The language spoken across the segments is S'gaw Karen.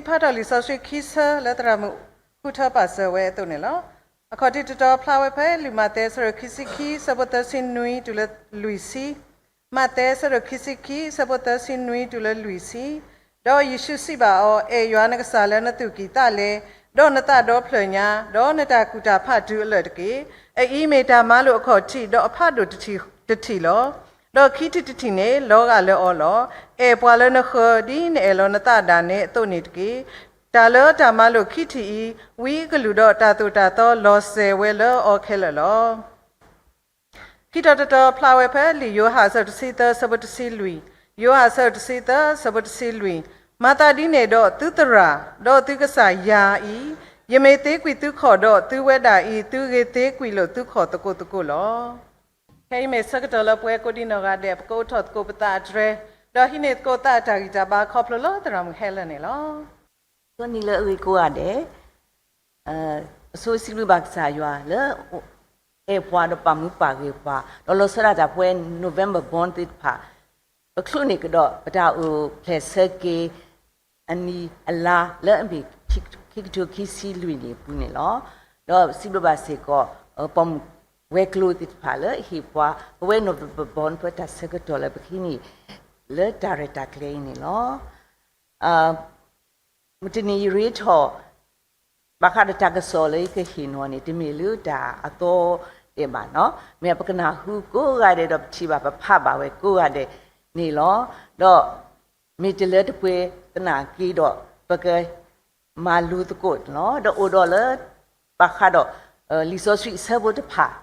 ဖးထီၣ်လံာ်စီဆှံခံဆၢလၢသရၣ်မုၣ်ဃုထၢပာ်စၢၤဝဲအသိးန့ၣ်လီၤ. အခီၣ်ထံးတတီၤဖျါဝဲဖဲလံာ်မးသဲအဆၢဒိၣ်ခံဆံခံ အဆၢဖိသၢဆံနွံတုၤလၢလွံၢ်ဆံ, မးသဲအဆၢဒိၣ်ခံဆံခံ အဆၢဖိသၢဆံနွံတုၤလၢလွံၢ်ဆံ, ဒီးယ့ၣ်ၡူးစံးဘၣ်အီၤ, အဲၣ်ယွၤနကစၢ်လၢနသူၣ်ကံၢ်သးလဲ, ဒီးနသးဒီဖျၢၣ်ညါ, ဒီးနတၢ်ကူၣ်တၢ်ဖးတုၤအလၢာ်တက့ၢ်. အအံၤမ့ၢ်တၢ်မၤလိာ်အခီၣ်ထံး, ဒီးအဖးဒိၣ်တထံၣ်လီၤ. ဒီးခံထံၣ်တထံၣ်န့ၣ် လီၤဂာ်လၢအီၤလီၤ. အဲၣ်ပှၤလၢနဃၢၤ ဒ်နအဲၣ်လီၤနသးဒၣ်နဲအသိးန့ၣ်တက့ၢ်. တၢ်လၢတၢ်မၤလိာ်ခံထံၣ်အံၤ, ဝံအကလုၢ်ဒီးတၢ်သိၣ်တၢ်သီလီၤစဲၤဝဲလၢအီၤခဲလၢာ်လီၤ. ခံထီၣ်တတီၤဖျါဝဲဖဲလံာ်ယိၤဟၣ်အဆၢဒိၣ်တဆံသၢ အဆၢဖိတဆံလွံၢ်, ယိၤဟၣ်အဆၢဒိၣ်တဆံသၢ အဆၢဖိတဆံလွံၢ်, မၤသးဒ်န့ၣ်ဒီးသုသရၣ်, ဒီးသုကစၢ်ယၤအံၤ, ယမ့ၢ်သ့ကွံာ်သုခီၣ်ဒီးသုဝဲဒၣ်အံၤ သုဂ့ၤသ့ကွံာ်လိာ်သုခီၣ်သကိးသကိးလီၤ. ခဲအံၤမ့ၢ်ဆၢကတီၢ်လၢပဝဲကိးဒံနီၢ်ဂၤဒဲး ပကအိးထီၣ်သကိးပသးအတြဲၤ, ဒီးဟံးန့ၢ်သကိးသးအတၢ်ဂံၢ်တၢ်ဘါခီဖျိလၢသရၣ်မုၣ်ဟဲလၢာ်န့ၣ်လီၤ. အဆိနံၤလၢအဂ့ၤကိးဂၤဒဲး, အဆိစံးဘျုးဘၣ်ကစၢ်ယွၤလၢ အဲၣ်ပှၤဒီးပာ်မူပာ်ဂ့ၤပှၤ, ဒီးလီၤဆီဒၣ်တၢ်ပဝဲ November born သ့ၣ်တဖၣ်, ပချုးန့ၢ်ကဒီးပတၢ်အိၣ်ဖျဲၣ်ဆၢက့ၤ အနံၤအလါလၢအမ့ၢ် ခံကထိခံဆံလွံၢ်နံၣ်အပူၤန့ၣ်လီၤ. ဒီးစံးဘျုးဘၣ်စ့ၢ်ကီး ပိာ်မုၣ်ဝဲၤကျိၤသ့ၣ်တဖၣ်လၢအဟ့ၣ်ပှၤ ပဝဲ November born ပတၢ်ဆၢကတီၢ်လၢပကဟံးန့ၢ် လၢတၢ်ရဲၣ်တၢ်ကျဲၤအံၤန့ၣ်လီၤ. မုၢ်တနံၤယရ့ထီၣ် ဘၣ်ဃးဒီးတၢ်ကစီၣ်လၢယကဟ့ၣ်နီၤန့ၣ် တမ့ၢ်လၢတၢ်အသီဒဲးဘၣ်နီၤ, မ့ၢ်ပကနၢ်ဟူကိးဂၤဒဲးဒီးပထံၣ်ဘၣ်ပဖးဘၣ်ဝဲကိးဂၤဒဲးန့ၣ်လီၤ. ဒီးမ့ၢ်တလၢတပှဲၤသနာ်က့ဒီး ပကမၤလိသကိးန့ၣ်လီၤ. ဒီးအိၣ်ဒီးလၢ ဘၣ်ဃးဒီး လံာ်စီဆှံအဆၢဖိတဖၣ်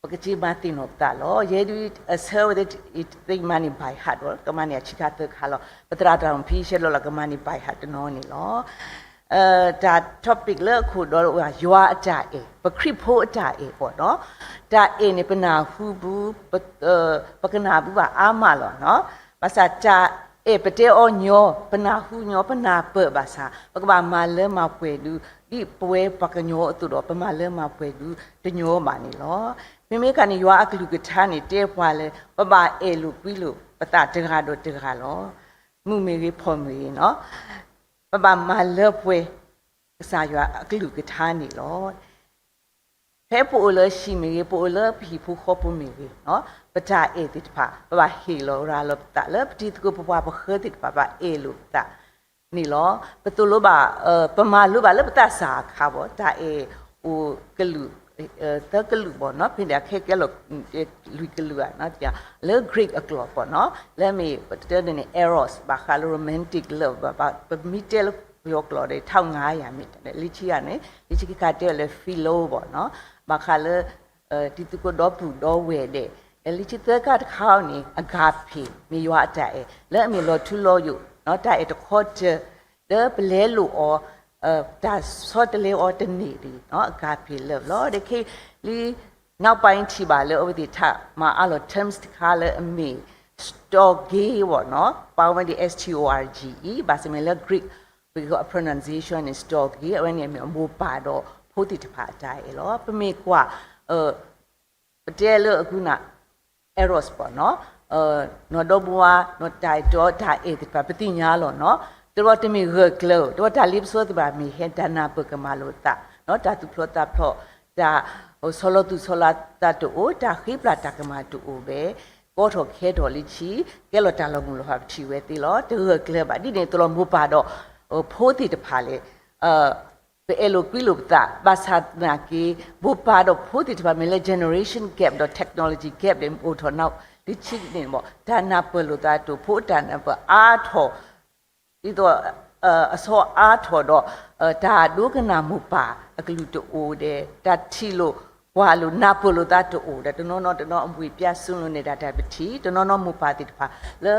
ပကစ့မၤသ့ၣ်နီၣ်ပသးလီၤ. ယဲဒၣ်အဆၢဝဲသ့ၣ် ယမၤန့ၢ် by heart လီၤ, ကမၤန့ၢ်အဆံးခါသၢခါလီၤ. ပသရၣ်တၢ်အိၣ်ဖှိၣ်ဆဲးလီၤလီၤ ကမၤန့ၢ် by heart တနီၤန့ၣ်လီၤ. တၢ် topic လၢအခိၣ်ဒီး ယွၤအတၢ်အဲၣ်, ပခရံာ်ဖိအတၢ်အဲၣ်ပီၤနီၤ. တၢ်အဲၣ်န့ၣ် ပနၢ်ဟူပူၤ, ပကနၢ်ဟူဘၣ်အါမးလီၤ. ဘၣ်ဆၣ်တၢ်အဲၣ်ပတဲအီၤညီ, ပနၢ်ဟူညီ, ပနၢ်ပၢၢ်ဘၣ်ဆၣ် ပကဘၣ်မၤလၢမၤပှဲၤဒုး ဒ်ပဝဲပှၤကညီအသိးဒီး ပမၤလၢမၤပှဲၤဒုးတညီဘၣ်န့ၣ်လီၤ. မ့မ့ၢ်ခါန့ၣ် ယွၤအကလုၢ်ကထါန့ၣ် တဲပှၤလၢ ပဘၣ်အဲၣ်လိာ်ကွံလိာ်ပသးတဂၤဒီးတဂၤလီၤ. မုၣ်မ့ၢ်ဂ့ၤ ဖီၣ်မ့ၢ်ဂ့ၤနီၤ, ပဘၣ်မၤလၢပှဲၤ ကစၢ်ယွၤအကလုၢ်ကထါန့ၣ်လီၤ. ဖဲပအိၣ်လၢဟံၣ်မ့ၢ်ဂ့ၤ, ပအိၣ်လၢပဟံၣ်ဖိဃီဖိမ့ၢ်ဂ့ၤ, ပတၢ်အဲၣ်သ့ၣ်တဖၣ် ပဘၣ်ဟ့ၣ်လီၤရၤလီၤပသးလၢ ပတံၤသကိးပပှၤပဃၢၤသ့ၣ်တဖၣ် ဘၣ်အဲၣ်လိာ်ပသးန့ၣ်လီၤ. ပသိၣ်လိဘၣ်, ပမၤလိဘၣ်လၢပသးစၢ်အခါဘၣ်, တၢ်အဲၣ်အိၣ်ကလုာ် သၢကလုာ်ဘၣ်နီၤ, ဖဲန့ၣ်အခဲကဲလီၤ လွံၢ်ကလုာ်ဧါ, လၢ Greek အကျိာ်ဘၣ်နီၤ, လၢမ့ၢ်ပတဲန့ၣ် eros ဘၣ်ဃးလၢ romantic love ဘၣ်, ပမ့ၢ်တဲလၢပယီၤကျိာ်ဒီး ထီၣ်ငါယၤမ့ၢ် လၢခံဂၤန့ၣ်, လၢခံကခါတဲလၢ philo ဘၣ်နီၤ, ဘၣ်ဃးလၢ တံၤသကိးဒီပုၢ်ဒီဝဲၢ်ဒဲး, လၢခံသၢခါတခါန့ၣ် agape မ့ၢ်ယွၤအတၢ်အဲၣ် လၢအမ့ၢ်လီၤထူလီၤယိာ်, တၢ်အဲၣ်တခီတၢၤ လၢပလဲလိာ်အီၤ တၢ်ဆီတလဲအီၤတန့ၢ်ဒံး agape love လီၤ. ဒီးခဲအံၤ လံ နောက်ပိုင်း ထံၣ်ဘၣ်လၢအဝဲသ့ၣ်ထီၣ်မၤအါလီၤ terms တခါလၢအမ့ၢ် storge ဘၣ်နီၤ, ပာ်ဝဲဒၣ် S T O R G E ဘၣ်ဆၣ်မ့ၢ်လၢ Greek ပ pronunciation န့ၣ် storge အဝဲန့ၣ်အမ့ၢ်မိၢ်ပၢ်ဒီးဖိသ့ၣ်တဖၣ်အတၢ်အဲၣ်လီၤ. ပမ့ၢ်ကွၢ် ပတဲလၢအကူနၢ် eros ဘၣ်နီၤ, နီၢ်ဒီဘိဝါ နီၢ်တၢ်အဲၣ်တီ တၢ်အဲၣ်သ့ၣ်တဖၣ် ပသ့ၣ်ညါလီၤနီၤ, တရီတမ့ၢ်ဂၢၢ်ကျၢၤ, တရီတၢ်လ့ပစီသ့ၣ်တဖၣ်မ့ၢ်ဟဲ တၢ်နၢ်ပၢၢ်ကမၤလိာ်သး, တၢ်သူၣ်ဖျိသးဖျိ, တၢ်ဆီၣ်လီၤသူၣ်ဆီၣ်လီၤသးတအိၣ်, တၢ်ဃ့ပျၢ်တၢ်ကမၣ်တအိၣ်ဘၣ်, ကီထီၣ်ခဲထီၣ်လၢခံ, ကဲလီၤတၢ်လီၤမုၢ်လီၤဖး ပထံၣ်ဝဲသ့လီၤ. တဂၢၢ်ကျၢၤဘၣ်, ဒ်န့ၣ်သိးလီၤ မိၢ်ပၢ်ဒီး ဖိသ့ၣ်တဖၣ်လဲၣ် ပအဲၣ်လိာ်ကွံလိာ်ပသး ဘၣ်ဆၣ်သနာ်က့ မိၢ်ပၢ်ဒီးဖိသ့ၣ်တဖၣ်မ့ၢ်လၢ generation gap ဒီး technology gap ဒီး အိၣ်ထီၣ် လၢခံန့ၣ်ဘၣ် တၢ်နၢ်ပၢၢ်လိာ်သးတအိၣ်, ဖိတၢ်နၢ်ပၢၢ်အါထီၣ် ဒ်သိး အဆီအါထီၣ်ဒီး တၢ်ဒိကနၣ်မိၢ်ပၢ်အကလုၢ်တအိၣ်ဒီး တၢ်ထံၣ်လိာ်ကွၢ်လိာ်နၢ်ပၢၢ်လိာ်သးတအိၣ်ဒီး တနီၤနီၤတနီၤ အဘှ့ၣ်ပျါ စူးလိာ်န့ၢ်ဒၣ်တၢ်ပထံၣ်, တနီၤနီၤမိၢ်ပၢ်သ့ၣ်တဖၣ်လၢ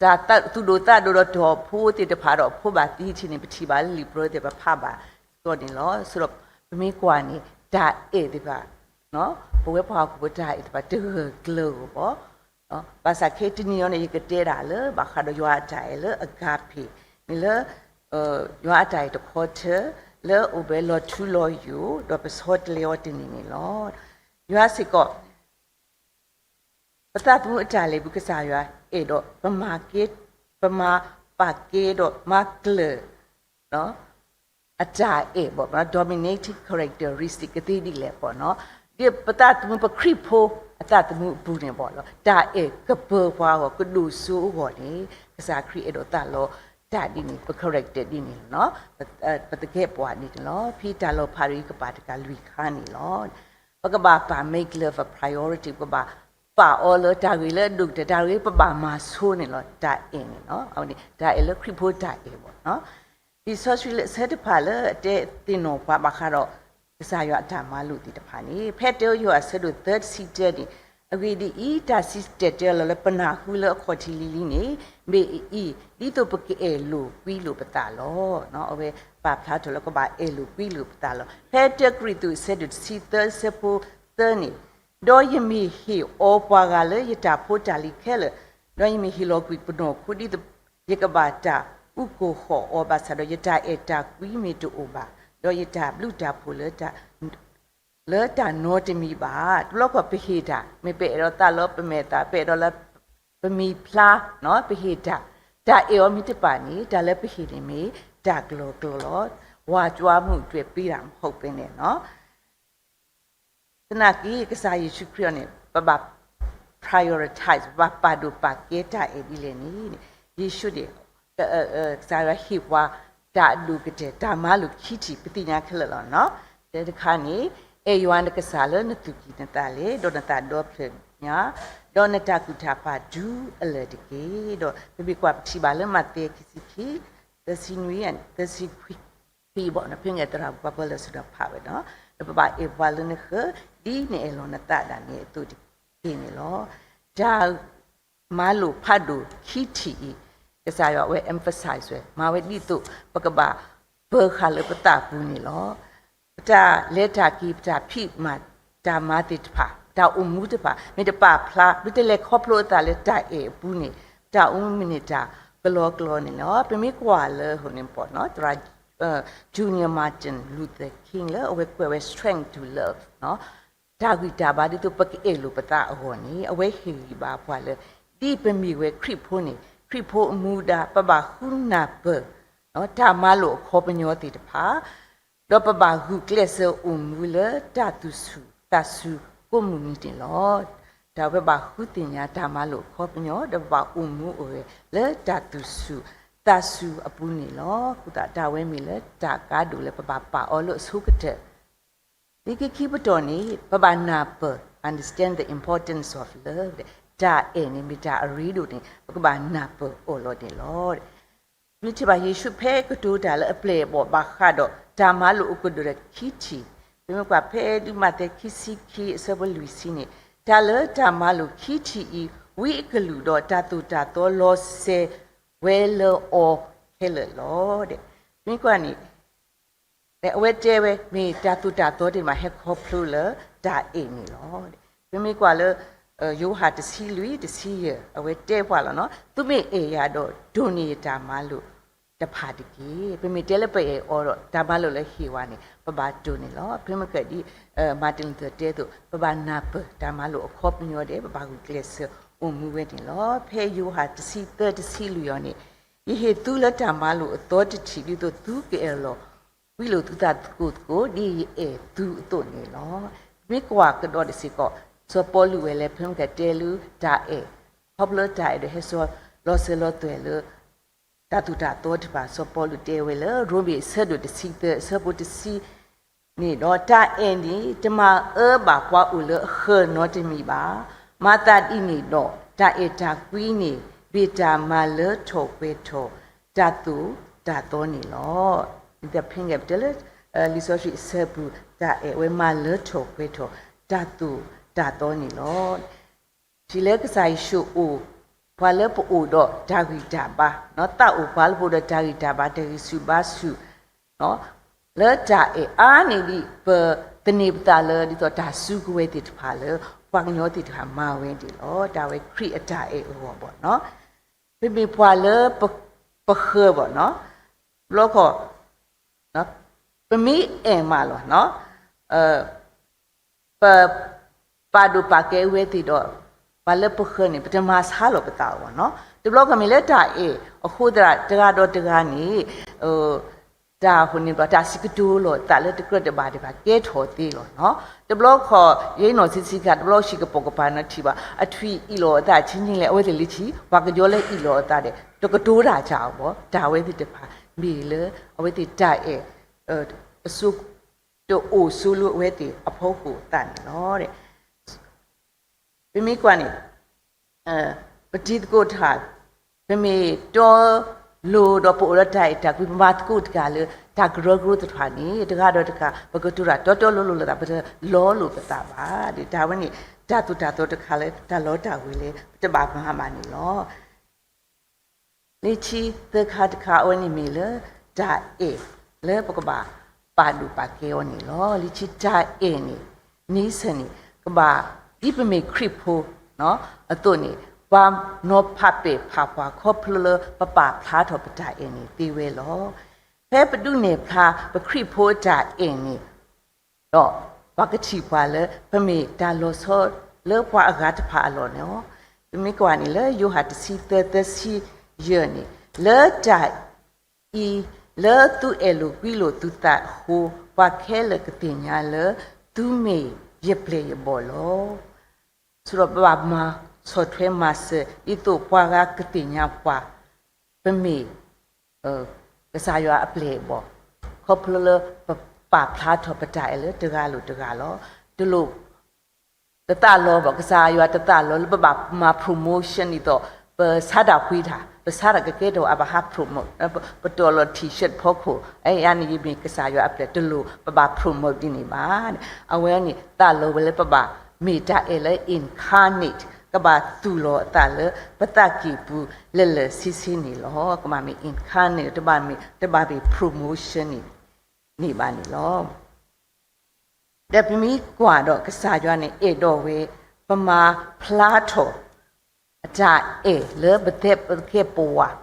တၢ်သူၣ်ဒိၣ်သးဒိၣ်ဒီးတီၢ်ဖိသ့ၣ်တဖၣ်ဒီး ဖိဘၣ်သံထံၣ်န့ၣ် ပထံၣ်ဘၣ်လၢလံာ်ပြၢသ့ၣ်တဖၣ် ပဖးဘၣ်စ့ၢ်ကီးန့ၣ်လီၤ. ဆိဒီး ပမ့ၢ်ကွၢ်န့ၣ် တၢ်အဲၣ်သ့ၣ်တဖၣ် ပဝဲပှၤဟီၣ်ခိၣ်ဖိတၢ်အဲၣ်သ့ၣ်တဖၣ် တဂၢၢ်ကျၢၤဧိၤဘၣ်. ဘၣ်ဆၣ်ခဲအံၤတနံၤအံၤန့ၣ် ယကတဲဒၣ်လၢ ဘၣ်ဃးဒီးယွၤအတၢ်အဲၣ်လၢ agape မ့ၢ်လၢ ယွၤအတၢ်အဲၣ်တခီတၢၤ လၢအအိၣ်ဝဲလီၤထူလီၤယိာ် ဒီးပဆီတလဲအီၤတန့ၢ်န့ၣ်လီၤ. ယွၤစ့ၢ်ကီး ပသးသမူအတၢ်လဲၤပူၤ ကစၢ်ယွၤအဲၣ်ဒိး ပမၤကဲ ပမၤ ပာ်ကဲဒီးမၤကျၢၤ အတၢ်အဲၣ်ဘၣ် dominating characteristic ကသ့ဒ်လဲၣ်ဘၣ်နီၤ. ဒ်ပသးသမူ ပခရံာ်ဖိအသးသမူအပူၤန့ၣ်ဘၣ်လီၤ, တၢ်အဲၣ်ကပၢၤပှၤအဂီၢ် ကဒိၣ်စိအဂီၢ်န့ၣ် ကစၢ်ခရံာ်အဲၣ်ဒိးသးလီတၢ်ဒ်န့ၣ် ပ character ဒ်န့ၣ်လီၤ. ပသကဲးပဝးဒ်န့ၣ်လီၤ. ဖဲတၢ်လီၤဖးဒိၣ်အံၤ ကပာ်တကးလွံၢ်ခါန့ၣ်လီၤ. ပကဘၣ်ပာ် make love a priority, ပကဘၣ်ပာ်အီၤလၢတၢ်ဂ့ၤလၢအဒိၣ်ကတၢၢ်, တၢ်ဂ့ၤပဘၣ်မၤဆိန့ၣ်လီၤ. တၢ်အဲၣ်န့ၣ်လီၤ. အဝဲန့ၣ် တၢ်အဲၣ်လၢခရံာ်ဖိတၢ်အဲၣ်ဘၣ်နီၤ. လံာ်စီဆှံလၢအဆၢတဖၣ်လၢအတဲသ့ၣ်နီၣ်ပှၤဘၣ်ဃးဒီး ကစၢ်ယွၤအတၢ်မၤလိာ်သ့ၣ်တဖၣ်န့ၣ် ဖဲတၢယိၤဟၣ်အဆၢဒိၣ်သၢတဆံတၢန့ၣ်, အဂ့ၢ်ဒ်အံၤ, တၢ်စံၣ်တဲၤတဲလီၤလၢပနၢ်ဟူလၢအခီၣ်ထံးလံၤလံၤန့ၣ် မ့ၢ်အအံၤ, ဒ်သိးပကအဲၣ်လိာ်ကွံလိာ်ပသးလီၤ. အဝဲပာ်ဖျါထီၣ်လၢကဘၣ်အဲၣ်လိာ်ကွံလိာ်ပသးလီၤ. ဖဲတၢကရံၣ်သူးအဆၢဒိၣ်တဆံသၢအဆၢဖိသၢန့ၣ်, ဒီးယမ့ၢ်ဟ့ၣ်အီၤပှၤဂၤလၢယတၢ်ဖိတၢ်လံၤခဲလၢာ်, ဒီးယမ့ၢ်ဟ့ၣ်လီၤကွံာ်ပနီၢ်ခိ ဒ်သိးယကဘၣ်တၢ်အူကိၢ်ဃီၣ်အီၤဘၣ်ဆၣ်ဒီး ယတၢ်အဲၣ်တၢ်ကွံမ့ၢ်တအိၣ်ဘၣ်, ဒီးယတၢ်ဘျုးတၢ်ဖှိၣ်လၢ လၢတၢ်နီတမံၤဘၣ်. တဘျီဃီပဟ့ၣ်တၢ်, မ့ၢ်ပအဲၣ်ဒိးသးလီပမဲာ်သး, ပအဲၣ်ဒိးလၢပမံၤဖျါ, ပဟ့ၣ်တၢ်, တၢ်အဲၣ်အီၤမ့ၢ်တပာ်န့ၣ် တၢ်လၢပဟ့ၣ်န့ၣ်မ့ၢ်တၢ်ကလီကလီလီၤ. ဝၤကၠီမုၣ်အထွဲပ့တၢ်မ့ၢ်ဟီၣ်ပှဲၤန့ၣ်နီၤ. သနာ်က့ ကစၢ်ယ့ၣ်ၡူးခရံာ်အံၤန့ၣ် ပဘၣ် prioritize, ပဘၣ်ပာ်ဒိၣ်ပာ်ကဲတၢ်အဲၣ်ဒ်လဲၣ်န့ၣ်, ယ့ၣ်ၡူးန့ၣ် ကစၢ်ယွၤဟ့ၣ်ပှၤတၢ်အဒိၣ်ကတၢၢ် တၢ်မၤလိာ်ခံထံၣ် ပသ့ၣ်ညါခဲလၢာ်လီၤနီၤ. တၢတခါန့ၣ်, အဲၣ်ယွၤနကစၢ်လၢနသူၣ်ကံၢ်နသးလဲၣ်, ဒီးနသးဒီဖျၢၣ်ညါ, ဒီးနတၢ်ကူၣ်တၢ်ပာ်ဒုးအလၢာ်တက့ၢ်. ဒီးပမ့ၢ်ကွၢ်ပထံၣ်ဘၣ်လၢမးသဲခံဆံခံ, သၢဆံနွံ, သၢဆံခွံဘၣ်, ဖဲန့ၣ်သရၣ်ပှၤပၢလၢာ်စ့ၢ်ကီးဖးဝဲနီၤ, ဒီးပဘၣ်အဲၣ်ပှၤလၢနဃၢၤ ဒ်နအဲၣ်လီၤနသးဒၣ်နဲအသိးတက့ၢ်န့ၣ်လီၤ. တၢ်မၤလိာ်ဖးဒိၣ်ခံထံၣ်အံၤ, ကစၢ်ယွၤအဝဲ emphasize ဝဲ မၤဝဲဒ်သိး ပကဘၣ်ပၢၤဃာ်လၢပသးပူၤန့ၣ်လီၤ. ပတၢ်လဲၤတၢ်က့ၤ ပတၢ်ဖံးမၤတၢ်မၤသ့ၣ်တဖၣ်, တၢ်အိၣ်မူတဖၣ် မ့ၢ်တပာ်ဖျါ မ့ၢ်တလဲၤခီဖျိအသးလၢတၢ်အဲၣ်အပူၤန့ၣ်, တၢ်အိၣ်မူမ့ၢ်န့ၢ်တၢ်ကလီကလီန့ၣ်လီၤ. ပမ့ၢ်ကွၢ်လၢအဃိန့ၣ် ပနီၤ သရၣ် Junior Martin Luther King လၢအဝဲကွဲးဝဲ Strength to Love တၢ်ဂံၢ်တၢ်ဘါဒ်သိးပကအဲၣ်လိာ်ပသးအဂီၢ်န့ၣ်, အဝဲဟ့ၣ်ဂံၢ်ဘါပှၤလၢ ဒ်ပမ့ၢ်ဝဲခရံာ်ဖိန့ၣ် ခရံာ်ဖိအမူဒါ ပဘၣ်ဃုနၢ်ပၢၢ် တၢ်မၤလိာ်အခီပညီသ့ၣ်တဖၣ် ဒီးပဘၣ်ဂုာ်ကျဲးစၢးအိၣ်မူလၢတၢ်သူၣ်ဆူၣ်သးဆူၣ်ကိးမုၢ်နံၤန့ၣ်လီၤ. တၢ်ဝဲဘၣ်ဃုသ့ၣ်ညါတၢ်မၤလိာ်အခီပညီ ဒီးပဘၣ်အိၣ်မူအိၣ်ဂဲၤလၢတၢ်သူၣ်ဆူၣ်သးဆူၣ်အပူၤန့ၣ်လီၤ. အဃိသတး တၢ်ဝဲမ့ၢ်လၢတၢ်ကါဒိၣ်လၢပဘၣ်ပာ်အီၤလၢအဆိကတၢၢ် လၢခံခံပတီၢ်န့ၣ် ပဘၣ်နၢ်ပၢၢ် understand the importance of love တၢ်အဲၣ်န့ၣ်မ့ၢ်တၢ်အရ့ဒိၣ်န့ၣ် ပကဘၣ်နၢ်ပၢၢ်အီၤလီၤန့ၣ်လီၤ. မ့ၢ်ထံၣ်ဘၣ်ယ့ၣ်ၡူးဖဲကတိၤတၢ်လၢအပျဲၢ်အဘီၣ်ဘၣ်ဃးဒီး တၢ်မၤလိာ်အကဒိၣ်ဒီးခံထံၣ်, ပမ့ၢ်ကွၢ်ဖဲဒုးမးသဲခံဆံခံအဆၢဖိလွံၢ်ဆံန့ၣ်, တၢ်လၢတၢ်မၤလိာ်ခံထံၣ်အံၤ ဝံအကလုာ်ဒီးတၢ်သိၣ်တၢ်သီလီၤစဲၤဝဲလၢအီၤခဲလၢာ်လီၤ. မ့ၢ်ကွၢ်န့ၣ် အဝဲတဲဝဲ မ့ၢ်တၢ်သိၣ်တၢ်သီသ့ၣ်တဖၣ် ဟဲခီဖျိလၢတၢ်အဲၣ်န့ၣ်လီၤ. ပမ့ၢ်ကွၢ်လၢ ယိၤဟၣ်တဆံလွံၢ် တဆံယဲၢ် အဝဲတဲပှၤလီၤနီၤ, သုမ့ၢ်အဲၣ်ယၤဒီး တိၢ်န့ၢ်ယတၢ်မၤလိာ်တဖၣ်တက့ၢ်. ပမ့ၢ်တဲလၢပအဲၣ်အီၤဒီး တၢ်မၤလိာ်လၢဟ့ၣ်ဝဲန့ၣ် ပဘၣ်တိၢ်န့ၣ်လီၤ. ဖဲမ့ၢ်ကဒ် Martin Luther တဲအသိး ပဘၣ်နၢ်ပၢၢ်တၢ်မၤလိာ်အခီပညီဒီး ပဘၣ်ဂုာ်ကျဲးစၢးအိၣ်မူဝဲန့ၣ်လီၤ. ဖဲယိၤဟၣ်တဆံသၢ တဆံလွံၢ်အံၤန့ၣ်, ယဟ့ၣ်သုလၢတၢ်မၤလိာ်အသီတထံၣ် ဒ်သိးသုကအဲၣ်လီၤ ဝံလိာ်သုသးသကိးသကိး ဒ်ယအဲၣ်သုအသိးန့ၣ်လီၤ. မ့ၢ်ကွၢ်ကဒီးတစ့ၢ်ကီး စီၤပီလူးဝဲလဲၣ် ဖဲမ့ၢ်ကတဲလၢတၢ်အဲၣ်, ခီဖျိတၢ်အဲၣ်ဒီးဟဲစိာ်လီၤစၢၤလီၤသွဲၣ်လၢ တၢ်သိၣ်တၢ်သီတဖၣ် စီၤပီလူးတဲဝဲလၢ ရိမ့ၤအဆၢဒိၣ်တဆံသၢ အဆၢဖိတဆံန့ၣ်ဒီး တၢ်အဲၣ်န့ၣ် တမၤအၢဘၣ်ပှၤအိၣ်လၢအဃၢၤနီတမံၤဘၣ်. မၤသးဒ်န့ၣ်ဒီး တၢ်အဲၣ်တၢ်ကွံန့ၣ် မ့ၢ်တၢ်မၤလၢထီၣ်ပှဲၤထီၣ်တၢ်သိၣ်တၢ်သီန့ၣ်လီၤ. မ့ၢ်တဖဲန့ၣ် ပတဲလၢ လံာ်စီဆှံအဆၢပူၤ တၢ်အဲၣ်ဝဲမၤလၢထီၣ်ပှဲၤထီၣ်တၢ်သိၣ်တၢ်သီန့ၣ်လီၤ. ထံၣ်လၢကစၢ်ယ့ၣ်ၡူးအိၣ် ပှၤလၢပအိၣ်ဒီးတၢ်ဂံၢ်တၢ်ဘါ, သးအိၣ်ပှၤလၢပအိၣ်ဒီးတၢ်ဂံၢ်တၢ်ဘါ တၢ်ဂံၢ်ဆူၣ်ဘါဆူၣ် လၢတၢ်အဲၣ်အါန့ၢ်ဒံး ပသန့ၤပသးလၢ ဒ်သိးတၢ်စုကဝဲၤသ့ၣ်တဖၣ်လၢ ပှၤကညီသ့ၣ်တဖၣ်မၤဝဲန့ၣ်လီၤ. တၢ်ဝဲခရံာ်အတၢ်အဲၣ်အဂီၢ်ဘၣ်နီၤ. ပမ့ၢ်ပှၤလၢပဃၢၤဘၣ်နီၤ, ဘျီခီ ပမ့ၢ်အဲၣ်မးလီၤနီၤ, ပပာ်ဒိၣ်ပာ်ကဲဝဲသ့ၣ်ဒီး ပှၤလၢပဃၢၤန့ၣ် ပတမၤဆါလီၤပသးအီၤနီၤ. တဘျီခီမ့ၢ်လၢတၢ်အဲၣ်အဃိသတး တဂၤဒီးတဂၤန့ၣ် တၢ်ဟိန့ၣ်ဘျီ တၢ်စံးကတိၤလီၤအသးလၢတကြၢးတဘၣ်ဒံးဘၣ် ကဲထီၣ်သ့လီၤနီၤ. တဘျီခီ ယဲနီၢ်ဆံးဆံးခါ တဘျီဆံးကပိာ်ကပၤနီၤထံၣ်ဘၣ် အထွံၣ်အံၣ်လီၤအသးဆံးဆံးလဲၣ် အဝဲသ့ၣ်လၢဆံး ပှၤကညီလၢအံၣ်လီၤအသးဒီး တကတိၤတၢ်ကအိၣ်ဘၣ် တၢ်အဝဲသ့ၣ်တဖၣ် မ့ၢ်လၢအဝဲသ့ၣ်တၢ်အဲၣ် အစိ တအိၣ်ဆိလၢအဝဲသ့ၣ်အဖီခိၣ်အသးန့ၣ်လီၤ. ပမ့ၢ်ကွၢ်န့ၣ် ပတံၤသကိးတဖၣ် ပမ့ၢ်တီလိၤဒီးပအိၣ်ဒီးတၢ်အဲၣ်တၢ်ကွံ ပမၤသကိးတဂၤလၢ တၢ်ကရၢကရိသ့ၣ်တဖၣ်န့ၣ် တဂၤဒီးတဂၤ ပကတိၤတၢ်တီတီလိၤလိၤလိာ်သး ပတလီလိာ်ပသးဘၣ်. ဒီးတၢ်ဝဲန့ၣ် တၢ်သိၣ်တၢ်သီတခါလၢ တၢ်လီတၢ်ဝ့ၤလၢ ပတဘၣ်မၤဘၣ်န့ၣ်လီၤ. လၢခံသၢခါတခါ အဝဲန့ၣ်မ့ၢ်လၢ တၢ်အဲၣ်လၢပကဘၣ်ပာ်ဒိၣ်ပာ်ကဲအီၤန့ၣ်လီၤ. လၢခံတၢ်အဲၣ်န့ၣ် နံစၢၣ်န့ၣ် ကဘၣ် ဒ်ပမ့ၢ်ခရံာ်ဖိအသိးန့ၣ် ပှၤနီၤဖးပဲာ်ဖးပှၤ ခီဖျိလၢပပာ်ဖျါထီၣ်ပတၢ်အဲၣ်န့ၣ်သ့ဝဲလီၤ. ဖဲပဒုးနဲၣ်ဖျါ ပခရံာ်ဖိအတၢ်အဲၣ်န့ၣ် ဒီးပှၤကထံၣ်ပှၤလၢ ပမ့ၢ်တၢ်လီၤဆီလၢပှၤအဂၤတဖၣ်အလီၢ်န့ၣ်လီၤ. ပမ့ၢ်ကွၢ်န့ၣ်လၢယိၤဟၣ်တဆံသၢ သၢဆံယဲၢ်န့ၣ် လၢတၢ်အံၤ လၢသုအဲၣ်လိာ်ကွံလိာ်သုသးအဃိ ပှၤခဲလၢာ်ကသ့ၣ်ညါလၢ သုမ့ၢ်ယပျဲၢ်ယဘီၣ်လီၤ. ဆိဒီးပဘၣ်မၤဆီၣ်ထွဲမၤစၢၤ ဒ်သိးပှၤဂၤကသ့ၣ်ညါပှၤ ပမ့ၢ် ကစၢ်ယွၤအပျဲၢ်အဘီၣ် ခီဖျိလၢပပာ်ဖျါထီၣ်ပတၢ်အဲၣ်လၢတဂၤလိၤတဂၤလီၤ. တလိၣ် တသးလီၤဘၣ် ကစၢ်ယွၤတသးလီၤလၢပဘၣ်မၤ promotion ဒ်သိး ပဆါတၢ်ပှ့ၤတၢ် ပဆါတၢ်ကကဲထီၣ်အဘၣ်ဟး promote ပတီၢ်လီၤ T-shirt ဖီခိၣ် အအံၤန့ၣ် ယမ့ၢ်ကစၢ်ယွၤအပျဲၢ် တလိၣ်ပဘၣ် promote ဒ်န့ၣ်ဘၣ်. အဝဲန့ၣ် သးလီၤဝဲလၢပဘၣ်မ့ၢ်တၢ်အဲၣ်လၢ incarnate ကဘၣ်သူၣ်လီၤအသးလၢပသးကံၢ်ပူၤ လၢလၢဆ့ဆ့န့ၣ်လီၤ. ကဘၣ်မ့ၢ် incarnate တဘၣ်မ့ၢ် တဘၣ်မ့ၢ် promotion န့ၣ် န့ၣ်ဘၣ်န့ၣ်လီၤ. ဒီးပမ့ၢ်ကွၢ်ဒီးကစၢ်ယွၤန့ၣ် အဲၣ်ဒိးဝဲ ပမၤဖျါထီၣ် အတၢ်အဲၣ်လၢပသဲပကဲပဝး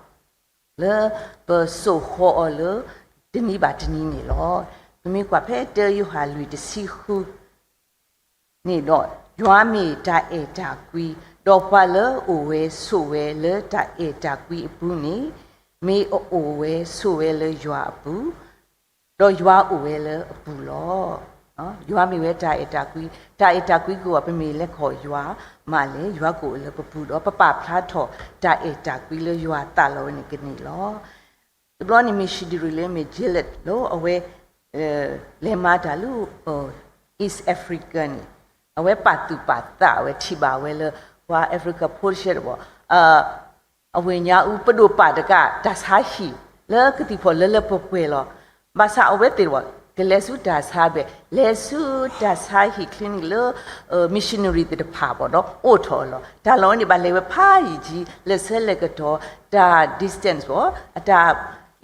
လၢပစိာ်ဃီအီၤလၢ တနံၤဘၣ်တနံၤန့ၣ်လီၤ. ပမ့ၢ်ကွၢ်ဖဲတၢယိၤဟၣ်လွံၢ်တဆံဃု န့ၣ်ဒီး ယွၤမ့ၢ်တၢ်အဲၣ်တၢ်ကွံ, ဒီးပှၤလၢအအိၣ်ဝဲဆိးဝဲလၢတၢ်အဲၣ်တၢ်ကွံအပူၤန့ၣ် မ့ၢ်အအိၣ်ဝဲဆိးဝဲလၢယွၤအပူၤ, ဒီးယွၤအိၣ်ဝဲလၢအပူၤလီၤ. ယွၤမ့ၢ်ဝဲတၢ်အဲၣ်တၢ်ကွံ, တၢ်အဲၣ်တၢ်ကွံကအိၣ် ပမ့ၢ်လဲၤခီၣ်ယွၤမးလဲၣ်, ယွၤကအိၣ်လၢပပူၤဒီး ပပာ်ဖျါထီၣ်တၢ်အဲၣ်တၢ်ကွံလၢယွၤသးလီဝဲန့ၣ်ကန့ၢ်လီၤ. တဘျီန့ၣ် missionary လၢမ့ၢ် Gillard လီၤ အဝဲ လဲၤမၤတၢ်လၢ East Africa န့ၣ် အဝဲပာ်သူၣ်ပာ်သးဝဲ ထံၣ်ဘၣ်ဝဲလၢ ပှၤ Africa ဖိတဆၢတဘီ အဝဲၢ်ညါအူ ပဒိၣ်ပာ်တကး တၢ်ဆါဟံၣ် လၢကသံၣ်ဖီၣ်လၢလၢပှဲၤပှဲၤလီၤ. ဘၣ်ဆၣ်အဝဲသ့ၣ်တဘီ ကလဲၤဆူတၢ်ဆါဘဲၣ် လဲၤဆူတၢ်ဆါဟံၣ် clinic လၢ missionary သ့ၣ်တဖၣ်ဘၣ်ဒီး အိးထီၣ်အလီၢ် တၢ်လီၢ်ဝဲန့ၣ် ဘၣ်လဲၤဝဲဖးယံာ်ကံ လဲၤဆၢလဲၤကတီၢ် တၢ် distance ဘၣ် အတၢ်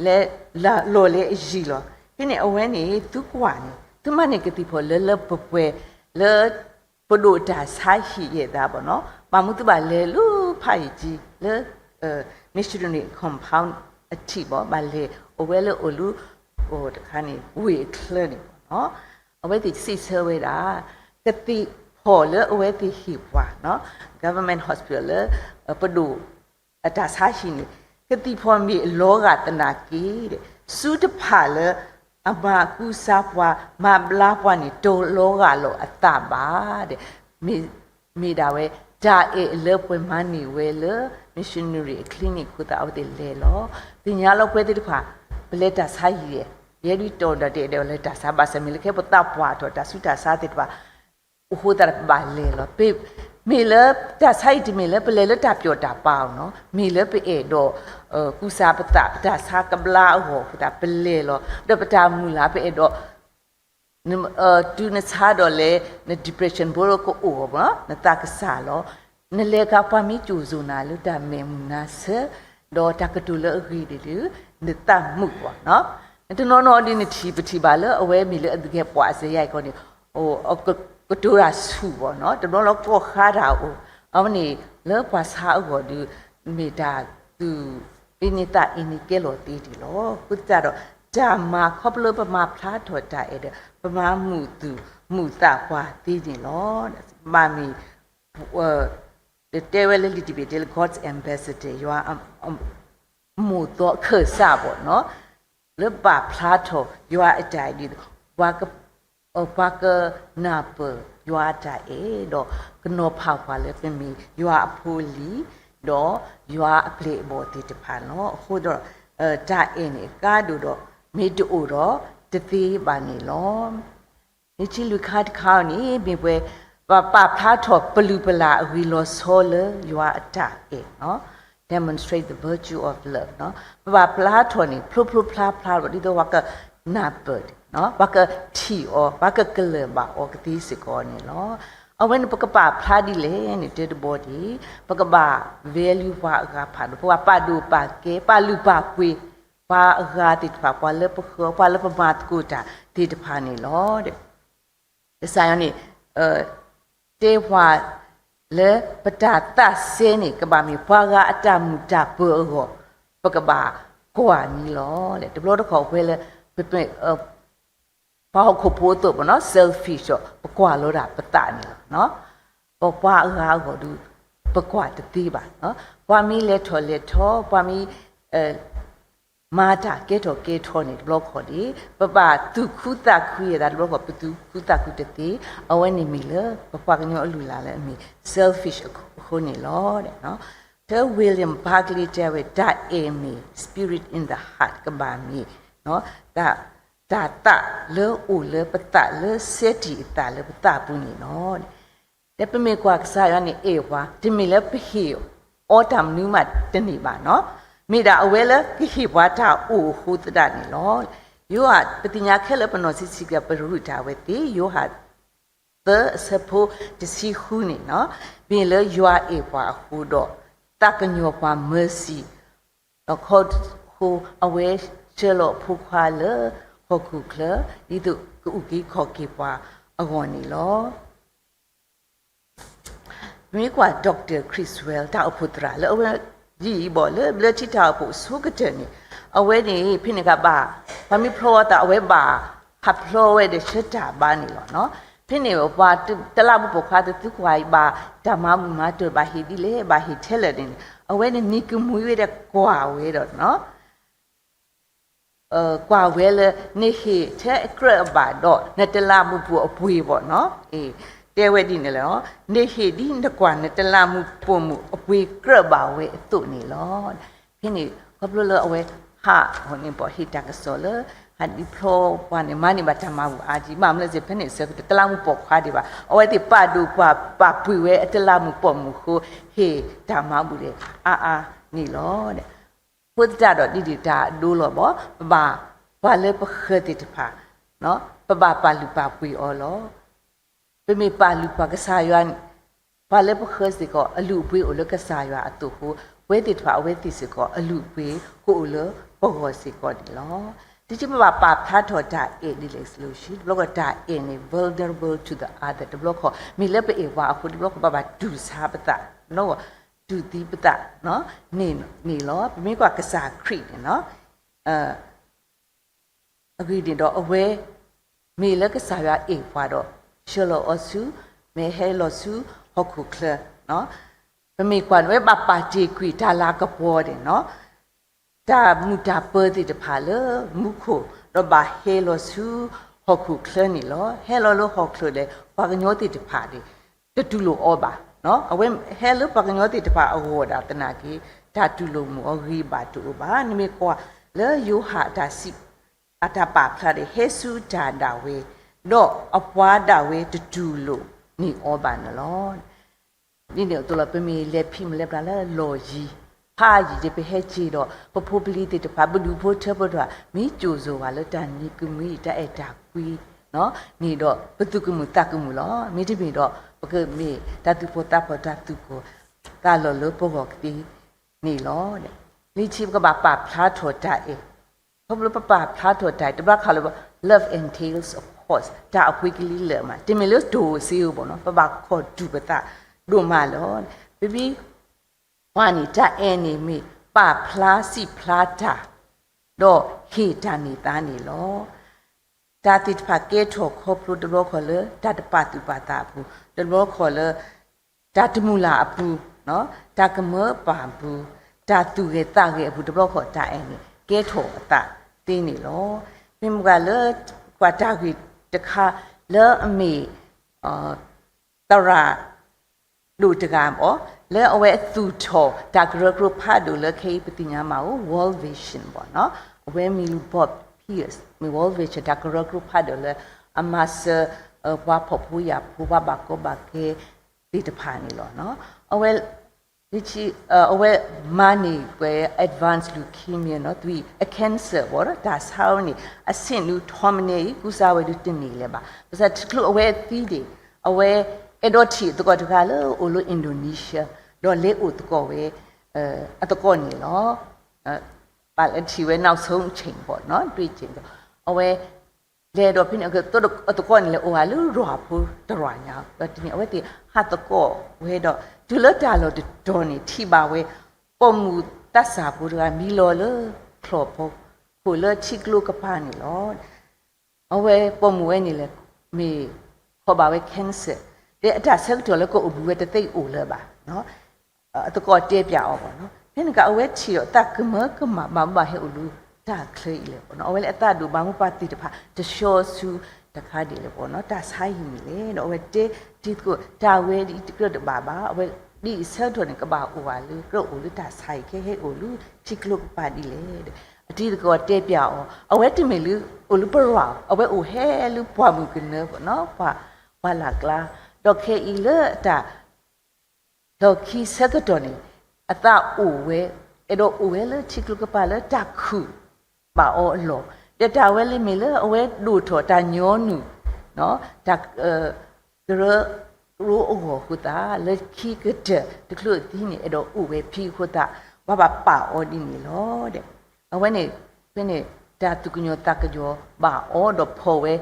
လဲၤ လီၢ်လဲၤအယံၤလီၤ. ဖဲန့ၣ်အဝဲန့ၣ် သုကွၢ်န့ၣ် သုမၤန့ၢ်ကသံၣ်ဖီၣ်လၢလၢပှဲၤပှဲၤ လၢ ပဒိၣ်တၢ်ဆါဟံၣ်ယဲၢ်သးဘၣ်နီၤ ဘၣ်မနုၤသုဘၣ်လဲၤလၢဖးယံာ်ကံ လၢ missionary compound အထံးဘၣ် ဘၣ်လဲၤအိၣ်ဝဲလၢအိၣ်လၢ အိၣ်တခါန့ၣ် ဝ့ၢ်အချၢန့ၣ်ဘၣ်နီၤ အဝဲသ့ၣ်စံးဆၢဝဲဒၣ် ကသံၣ်ဖီၣ်လၢအဝဲသ့ၣ်ဟ့ၣ်ပှၤနီၤ government hospital လၢ ပဒိၣ် အတၢ်ဆါဟံၣ်န့ၣ် ကသံၣ်ဖီၣ်မ့ၢ်အလီၤဂာ်သနာ်က့ ဆူတဖၣ်လၢ အမၤကူစါပှၤ မၤဘျါပှၤန့ၣ် တလီၤဂာ်လီၤအသးဘၣ် မ့ၢ်ဒၣ်ဝဲ တၢ်အဲၣ်အလၢပှဲၤမၤန့ၢ်ဝဲလၢ missionary အ clinic အဃိသတး အဝဲသ့ၣ်လဲၤလီၤ. သ့ၣ်ညါလီၤပှၤသ့ၣ်တဖၣ် ပလဲၤတၢ်ဆါဟံၣ် ယဲဒၣ်တီၢ်ဒီးတအဲၣ်ဒိးလဲၤတၢ်ဆါ ဘၣ်ဆၣ်မ့ၢ်လၢခဲပသးပှၢ်ထီၣ်တၢ်ဆူးတၢ်ဆါသ့ၣ်တဖၣ် အဃိသတးပဘၣ်လဲၤလီၤ. မ့ၢ်လၢတၢ်ဆါဟံၣ်တမ့ၢ်လၢပလဲၤလၢတၢ်ပျီၣ်တၢ်ပာ်အီၤနီၤ မ့ၢ်လၢပအဲၣ်ဒိး ကူစါပသး ပတၢ်ဆါကဘျါအဂီၢ်အဃိသတး ပလဲၤလီၤ. ဒီးပတၢ်မုၢ်လၢ်ပအဲၣ်ဒိး တုၤနဆါဒီးလဲၤ န depression ဘိကအိၣ်အီၤဘၣ် နသးကစၢ်လီၤ. နလဲၤခါပှၤမ့ၢ်ကိၣ်စိၤနၤလၢတၢ်မဲာ်မုာ်နါဆၢ ဒီးတၢ်ကတိၤလၢအဂ့ၤဒ်လဲၣ် နသးမုာ်ကွၢ်နီၤ နတနီၤနီၤဒ်နထံၣ် ပထံၣ်ဘၣ်လၢအဝဲမ့ၢ်လၢအသကဲးပှၤ အစယါအံၤကီးန့ၣ် ကတိၤတၢ်ဆူၣ်ဘၣ်နီၤ တဘျီလၢကီၢ်ဃါတၢ်အိၣ် အဝဲန့ၣ်လၢပှၤဆါအဂီၢ်ဒီး မ့ၢ်တၢ်သူၣ်အ့န့ၢ်သးအ့န့ၢ်ကဲလီၤသ့ဒံးလီၤ. အဃိသတးဒီး တၢ်မၤခီဖျိလၢပမၤဖျါထီၣ်တၢ်အဲၣ်ဒီး ပမၤမုာ်သူၣ်မုာ်သးပှၤသ့န့ၣ်လီၤ. ဘၣ်မ့ၢ် တဲဝဲလၢလံာ်တဘ့ၣ်တဲလၢ God's ambassador ယွၤအမိၢ်သီခၢၣ်စးဘၣ်နီၤ, လၢပာ်ဖျါထီၣ်ယွၤအတၢ်အဲၣ်ဒ်သိး ပှၤကနၢ်ပၢၢ်ယွၤအတၢ်အဲၣ် ဒီးကနီၤဖးပှၤလၢပမ့ၢ်ယွၤအဖိအလံၤ ဒီးယွၤအပျဲၢ်အဘီၣ်သ့ၣ်တဖၣ်လီၤ. အဃိဒီး တၢ်အဲၣ်န့ၣ် အကါဒိၣ်ဒီး မ့ၢ်တအိၣ်ဒီးတသ့ဘၣ်န့ၣ်လီၤ. လၢခံလွံၢ်ခါတခါအံၤန့ၣ် မ့ၢ်ပှဲၤ ပပာ်ဖျါထီၣ်ပလုၢ်ပလၢ်အဂ့ၢ်လီၤဆီလၢယွၤအတၢ်အဲၣ် demonstrate the virtue of love ပပာ်ဖျါထီၣ်န့ၣ် ဖျိဖျိဖျါဖျါဒီး ဒ်သိးပှၤကနၢ်ပၢၢ် ပှၤကထံၣ်အီၤ ပှၤကကလၢၢ်ဘၣ်အီၤကသ့စ့ၢ်ကီးန့ၣ်လီၤ. အဝဲန့ၣ်ပကပာ်ဖျါဒ်လဲၣ်န့ၣ် တဲတဘီဒံး ပကဘၣ် value ပှၤအဂၤဖးဒီး ပကဘၣ်ပာ်ဒိၣ်ပာ်ကဲ ပာ်လုၢ်ပာ်ပှ့ၤ ပှၤအဂၤသ့ၣ်တဖၣ် ပှၤလၢပဃၢၤ ပှၤလၢပမၤသကိးတၢ်သ့ၣ်တဖၣ်န့ၣ်လီၤ. ကစၢ်ယွၤန့ၣ် တဲပှၤလၢ ပတၢ်သးစဲန့ၣ် ကဘၣ်မ့ၢ်ပှၤဂၤအတၢ်မုာ်တၢ်ပၢၤအဂီၢ် ပကဘၣ်ကွၢ်မံလီၤ. တဘျီတခီၣ်ပဝဲလၢ ပ ပှၤဟီၣ်ခိၣ်ဖိအသိးဘၣ်နီၤ selfish ဒီး ပကွၢ်လီၤဒၣ်ပသးန့ၣ်လီၤ. ပပှၤအဂၤအဂီၢ်ဒီး ပကွၢ်တသ့ဘၣ်. ပှၤမ့ၢ်လဲၤထီၣ်လဲၤထီ ပှၤမ့ၢ် မၤတၢ်ကဲထီၣ်ကဲထီန့ၣ် တဘျီခီၣ်န့ၣ် ပဘၣ်သူၣ်ခုသးခုယဲဒၣ် တဘျီခီၣ် ပသူၣ်ခုသးခုတသ့. အဝဲန့ၣ်မ့ၢ်လၢ ပပှၤကညီအလုၢ်အလၢ်လၢအမ့ၢ် selfish အဃိန့ၣ်လီၤ. တၢ William Barclay တဲဝဲ တၢ်အဲၣ်မ့ၢ် spirit in the heart ကဘၣ်မ့ၢ် တၢ်သးလၢအိၣ်လၢပသး လၢစဲတံၢ်အသးလၢပသးပူၤန့ၣ်လီၤ. ဒီးပမ့ၢ်ကွၢ်ကစၢ်ယွၤန့ၣ်အဲၣ်ပှၤ တမ့ၢ်လၢပဟ့ၣ်အီၤတၢ်မနုၤမးတန့ၢ်ဘၣ်နီၤ, မ့ၢ်ဒၣ်အဝဲလၢကဟ့ၣ်ပှၤတၢ်အိၣ်အဃိသတးန့ၣ်လီၤ. ယိၤဟၣ် ပသ့ၣ်ညါခဲလၢာ် ပနီၢ်ဆံးဆံးကပရူၢ်တၢ်ဝဲသ့ၣ် ယိၤဟၣ် သၢအဆၢဖိတဆံဃုန့ၣ်နီၤ, မ့ၢ်လၢယွၤအဲၣ်ပှၤအဃိဒီး သးကညီၤပှၤ mercy ဒီးခီဃိအဝဲဆှၢလီၤအဖိခွါလၢဟီၣ်ခိၣ်ချၢ ဒ်သိးကအုၣ်က့ၤခီၣ်က့ၤပှၤအဂီၢ်န့ၣ်လီၤ. မ့ၢ်ကွၢ် Doctor Criswell တၢ်အိၣ်ဖှိၣ်သရၣ်လၢအဝဲယံာ်ယံာ်ဘၣ်လၢ လၢထံတၢ်အိၣ်ဖှိၣ်အဆိကတၢၢ်န့ၣ်, အဝဲန့ၣ် ဖဲန့ၣ်အခါဘၣ် ပှၤမ့ၢ်ဖျီဝဲသး အဝဲဘၣ်ဟးဖျီဝဲဒီးဆှၢတၢ်ဘါန့ၣ်လီၤ. ဖဲန့ၣ်ပှၤတလးမူးပိာ်ခွါ တသူကွၢ်ဘၣ်တၢ်မၤဘူၣ်မၤတီၢ်ဘၣ်ဟ့ၣ်ဒ်လဲၣ် ဘၣ်ဟ့ၣ်ထဲလဲၣ်န့ၣ် အဝဲန့ၣ်နံၤကမှံဝဲဒီးကွၢ်ဝဲဒီး ကွၢ်ဝဲလၢ နဟ့ၣ်ထဲအကြၢးအဘၣ်ဒီး နတလးမူးပိာ်အပှ့ၤဘၣ်နီၤ. တဲဝဲဒ်န့ၣ်လီၤ. နဟ့ၣ်ဒ်နကွၢ်နတလးမူးပိာ်မုၣ်အပှ့ၤကြၢးဘၣ်ဝဲအသိးန့ၣ်လီၤ. ဖဲန့ၣ် ခီဖျိလၢအဝဲဟးန့ၣ် ဘၣ်ဟ့ၣ်တၢ်ကစီၣ်လၢ ဟးဒ်ဖျီပှၤန့ၣ် မၤန့ၢ်ဘၣ်တၢ်မၤဘူၣ်အါကံ ဘၣ်မနုၤလဲၣ် ဖဲန့ၣ်ဆၢကတီၢ် တလးမူးပိာ်ခွါဒံးဘၣ် အဝဲသ့ၣ်ပာ်ဒိၣ်ပာ်ပှ့ၤဝဲအတလးမူးပိာ်မုၣ်အဃိ ဟ့ၣ်တၢ်မၤဘူၣ်ဒီးအါအါန့ၣ်လီၤ. အဃိသတးဒီး ဒ်ဒ်တၢ်အဒိလီၤဘၣ် ပဘၣ်ပှၤလၢပဃၢၤသ့ၣ်တဖၣ် ပဘၣ်ပာ်လုၢ်ပာ်ပှ့ၤအီၤလီၤ. ပမ့ၢ်ပာ်လုၢ်ပာ်ကစၢ်ယွၤန့ၣ် ပှၤလၢပဃၢၤစ့ၢ်ကီး အလုၢ်အပှ့ၤအိၣ်လၢကစၢ်ယွၤအသိးအဃိ ပဝဲသ့ၣ်တဖၣ်အဝဲသ့ၣ်စ့ၢ်ကီး အလုၢ်အပှ့ၤကအိၣ်လၢပဂီၢ်စ့ၢ်ကီးန့ၣ်လီၤ. တထံၣ်ပဘၣ်ပာ်ဖျါထီၣ်တၢ်အဲၣ်ဒ်လဲၣ်စလိၤဆံ တဘျီဃီတၢ်အဲၣ်န့ၣ် vulnerable to the other တဘျီဃီ မ့ၢ်လၢပအဲၣ်ပှၤအဃိ တဘျီဃီဘၣ်ဘၣ်တူၢ်ဆါပသး တူၢ်သံပသး န့ၣ်လီၤ. ပမ့ၢ်ကွၢ်ကစၢ်ခရံာ်န့ၣ်နီၤ အဂ့ၢ်န့ၣ်ဒီးအဝဲ မ့ၢ်လၢကစၢ်ယွၤအဲၣ်ပှၤဒီး ဆှၢလီၤအီၤဆူ မ့ၢ်ဟဲလီၤဆူဟီၣ်ခိၣ်ချၢ ပမ့ၢ်ကွၢ်န့ၣ် အဝဲဘၣ်ပာ်တ့ၢ်ကွံာ်တၢ်လၤကပီၤန့ၣ်နီၤ တၢ်မုာ်တၢ်ပၢၤသ့ၣ်တဖၣ်လၢမူခိၣ် ဒီးဘၣ်ဟဲလီၤဆူဟီၣ်ခိၣ်ချၢန့ၣ်လီၤ. ဟဲလီၤလၢဟီၣ်ခိၣ်ဒီး ပှၤကညီသ့ၣ်တဖၣ်န့ၣ် တတူၢ်လိာ်အီၤဘၣ်. အဝဲဟဲလၢပှၤကညီသ့ၣ်တဖၣ်အဂီၢ်ဒၣ်သနာ်က့ တၢ်တူၢ်လိာ်မုာ်အီၤဂ့ၤဘၣ်တအိၣ်ဘၣ်. နမ့ၢ်ကွၢ်လၢယိၤဟၣ်အတၢ်စံး အတၢ်ပာ်ဖျါဒီး ဟဲဆူတၢ်ဒၣ်ဝဲ ဒီးအပှၤဒၣ်ဝဲတတူၢ်လိာ်န့ၢ်အီၤဘၣ်န့ၣ်လီၤ. ဒ်န့ၣ်အသိးလီၤ ပမ့ၢ်လဲၤဖံးမုၢ်လဲၤပျၢ်လၢလီၢ်ယံၤ ဖးယံၤဒီး ပဟဲက့ၤဒီး ပဖိပလံၤသ့ၣ်တဖၣ် ပဒူၣ်ဖိထၢဖိတဖၣ် မ့ၢ်ကိၣ်စိၤဝဲလၢတၢ်နံၤကမှံ တၢ်အဲၣ်တၢ်ကွံန့ၣ်ဒီး ပသူၣ်ကမုာ်သးကမုာ်လီၤ. မ့တမ့ၢ်ဒီး ပကမ့ၢ်တၢ်သူၣ်ဖှီၣ်သးဖှီၣ်တၢ်သူၣ်ကိၢ်သးဂီၤလၢပဂီၢ်ကသ့န့ၣ်လီၤ. လၢခံပကဘၣ်ပာ်ဖျါထီၣ်တၢ်အဲၣ် ခီဖျိပပာ်ဖျါထီၣ်တၢ်အဲၣ် တဘျီခါလၢ love entails a cost တၢ်အပှ့ၤကလံၤလၢာ်မး တမ့ၢ်လၢတိၢ်စ့ဧိၤဘၣ်နီၤ ပဘၣ်ခီၣ်တူာ်ပသးဒိၣ်မးလီၤ. ပမ့ၢ်ကွၢ်န့ၣ် တၢ်အဲၣ်န့ၣ်မ့ၢ်ပာ်ဖျါစံးဖျါတၢ် ဒီးဟ့ၣ်တၢ်န့ၢ်သါန့ၣ်လီၤ. တၢ်သ့ၣ်တဖၣ်ကဲထီၣ်ခီဖျိတဘျီခီၣ်လၢ တၢ်တပာ်သူၣ်ပာ်သးအပူၤ တဘျီခီၣ်လၢ တၢ်တမုာ်လၤအပူၤ တၢ်ကမၢပၢ်ပူၤ, တၢ်သူၣ်ဂဲၤသးဂဲၤအပူၤ တဘျီဃီတၢ်အဲၣ်န့ၣ် ကဲထီၣ်အသးသ့န့ၣ်လီၤ. မ့ၢ်မ့ၢ်လၢ ပှၤတၢ်ဂ့ၢ်တခါလၢအမ့ၢ် သရၣ်ဒိၣ်တဂၤဘၣ်, လၢအဝဲသူၣ်ထီၣ်တၢ်ကရၢကရိဖးဒိၣ်လၢခဲအံၤပသ့ၣ်ညါမးအိၣ် World Vision ဘၣ်နီၤ, အဝဲမ့ၢ် Bob Pierce မ့ၢ် World Vision တၢ်ကရၢကရိဖးဒိၣ်လၢ အမၤစၢၤ ပှၤဖှီၣ်ဖိယာ်ဖိ ပှၤဘၣ်ကီဘၣ်ခဲသ့ၣ်တဖၣ်န့ၣ်လီၤ. အဝဲ အဝဲမၤန့ၢ်ဝဲ advanced leukemia နီၤ သွံၣ်အ cancer ဘၣ်ဒီး တၢ်ဆါဝဲန့ၣ် အဆ့ၣ်နူာ်ထီၣ်မနုၤအံၤ ကူစါဝဲဒၣ်တန့ၢ်လၢၤဘၣ်. ဘၣ်ဆၣ်တချုးအဝဲသံန့ၣ် အဝဲအဲၣ်ဒိးထံၣ်အသကိးတဂၤလၢအိၣ်လၢ Indonesia ဒီးလဲၤအိၣ်သကိးဝဲ အသကိးန့ၣ်လီၤ. ပာ်လၢထံၣ်ဝဲ နောက်ဆုံးအချိန် ဘၣ်နီၤ တွေ့ချိန် အဝဲ လဲၤဒီးဖဲန့ၣ် အသကိးန့ၣ်လဲၤအိၣ်ဝဲလၢယွၤဖိတယွၤညါ ဒီးတနံၤအဝဲသ့ၣ်ဟးသကိးဝဲဒီး တုၤလၢတၢ်လီၢ်တတီၤန့ၣ် ထံၣ်ဘၣ်ဝဲ ပိာ်မုၣ်သးစၢ်ဖိတဂၤ မံလီၤလၢချီၣ်ဖီခိၣ်လၢထံကျိကပၤန့ၣ်လီၤ. အဝဲပိာ်မုၣ်ဝဲန့ၣ်လဲၣ် မ့ၢ်ခီၣ်ဘၣ်ဝဲ cancer ဒီးအတၢ်ဆၢကတီၢ်လၢကအိၣ်ဘှံးဝဲတသ့အိၣ်လၢၤဘၣ်. အသကိးတဲပၠးအီၤဘၣ်နီၤ ဖဲန့ၣ်က အဝဲထံၣ်ဒီးသးကမၢကမၣ် ဘၣ်မနုၤဘၣ်ဟဲအိၣ်လၢတၢ်ချၢအံၤလဲၣ်ဘၣ်နီၤ. အဝဲလၢအသးဒိၣ်ဘၣ်မိၢ်ပၢ်သ့ၣ်တဖၣ် တဆှီဆူတခါဒ်လဲၣ်ဘၣ်နီၤ တၢ်ဆါဟံၣ်န့ၣ်လဲၣ်. ဒီးအဝဲတဲတံၤသကိး တၢ်ဝဲဒ်အံၤတကြၢးတဘၣ်ဘၣ် အဝဲဒ်အံၤဆၢကတီၢ်န့ၣ် ကဘၣ်အိၣ်ဘၣ်လၢ ကြၢးအိၣ်လၢတၢ်ဆါဟံၣ် ခဲဟဲအိၣ်လၢထံကျိကပၤဒ်လဲၣ်. အတံၤသကိးတဲပၠးအီၤ အဝဲတမ့ၢ်လၢအိၣ်လၢပရၣ် အဝဲအိၣ်ဟဲလၢပှၢ်မုၢ်ကနၢဘၣ်နီၤ ပှၢ်လၢ်ကျါ ဒီးခဲအံၤလၢအတၢ် လီၢ်ခံဆၢကတီၢ်န့ၣ် အသးအိၣ်ဝဲ အဲၣ်ဒိးအိၣ်ဝဲလၢထံကျိကပၤလၢတၢ်ခုၣ်ဘၣ်အီၤအလီၢ် ဒီးတၢ်ဝဲလၢမ့ၢ်လၢအဝဲဒိၣ်ထီၣ်တၢ်ညီနုၢ် တၢ် ကရၢကရိအဂီၢ်အဃိသတး လၢခံကတၢၢ်တချုးအသံန့ၣ် အဲၣ်ဒိးအိၣ်ဝဲဖဲအဃိသတး ပှၤဘၣ်ပာ်အီၤဒ်န့ၣ်လီၤ. အဝဲန့ၣ် ဖဲန့ၣ် တၢ်သူၣ်ကညီၤသးကညီၤဘၣ်အီၤဒီးဖီၣ်ဝဲ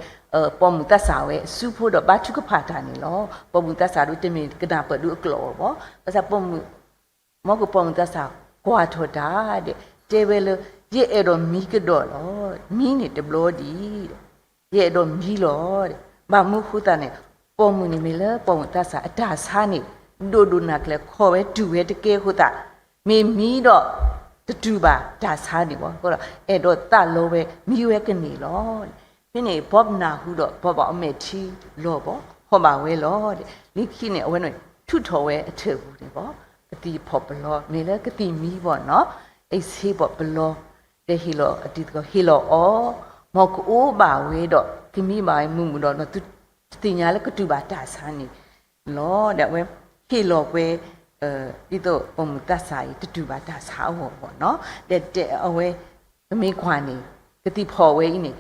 ပိာ်မုၣ်သးစၢ်ဝဲအစုဖိဒီးဘါထုကဖၣ်တၢ်န့ၣ်လီၤ. ပိာ်မုၣ်သးစၢ်ဒၣ်တမ့ၢ်ကနၢ်ပၢၢ်ဒၣ်အကျိာ်အဂီၢ်ဘၣ်. ဘၣ်ဆၣ်ပိာ်မုၣ် မ်ကပိာ်မုၣ်သးစၢ်ကွၢ်ထီၣ်တၢ်ဒီး တဲဝဲလၢ ယအဲၣ်ဒိးမံကဒီးလီၤ. မံန့ၣ်တဘျီဒံး ယအဲၣ်ဒိးမံလီၤ. ဘၣ်မနုၤအဃိသတးန့ၣ် ပိာ်မုၣ်န့ၣ်မ့ၢ်လၢပိာ်မုၣ်သးစၢ်အတၢ်ဆါန့ၣ် ဒိၣ်ဒိၣ်နၢ်ကျၢၤခီၣ်ဝဲတုၤဝဲတကဲအဃိသတး မ့ၢ်မံဒီးတတုၤဘၣ်တၢ်ဆါန့ၣ်ဘၣ်. အဃိဒီး အဲၣ်ဒိးသးလီဝဲမံဝဲကန့ၢ်လီၤ. ဖဲန့ၣ် Bob နၢ်ဟူဒီး Bob အမဲာ်ထံလီၤဘၣ် ဟီၣ်ဘၣ်ဝဲလီၤ. လၢခံန့ၣ် အဝဲန့ၣ် ထုးထီၣ်ဝဲအထၢၣ်ပူၤန့ၣ်ဘၣ် ကသံၣ်ဖီၣ်ပလီ မ့ၢ်လၢကသံၣ်မံဘၣ်နီၤ အ့ၣ်ဆ့ဘၣ်ပလီ ဒီးဟ့ၣ်လီၤအတံၤသကိး ဟ့ၣ်လီၤအီၤ မ်ကအိၣ်ဘၣ်ဝဲဒီး ကမံဘၣ်ဝဲမုာ်မုာ်ဒီး နသုတသ့ၣ်ညါလၢကတုၤဘၣ်တၢ်ဆါန့ၣ်လီၤ. ဒီးအဝဲဟ့ၣ်လီၤကွံာ် ဒ်သိးပိာ်မုၣ်သးစၢ်အံၤ တတုၤဘၣ်တၢ်ဆါအဂီၢ်ဘၣ်နီၤ ဒီးတဲအဝဲ ပမ့ၢ်ကွၢ်န့ၣ် ကသံၣ်ဖီၣ်ဝဲအံၤန့ၣ်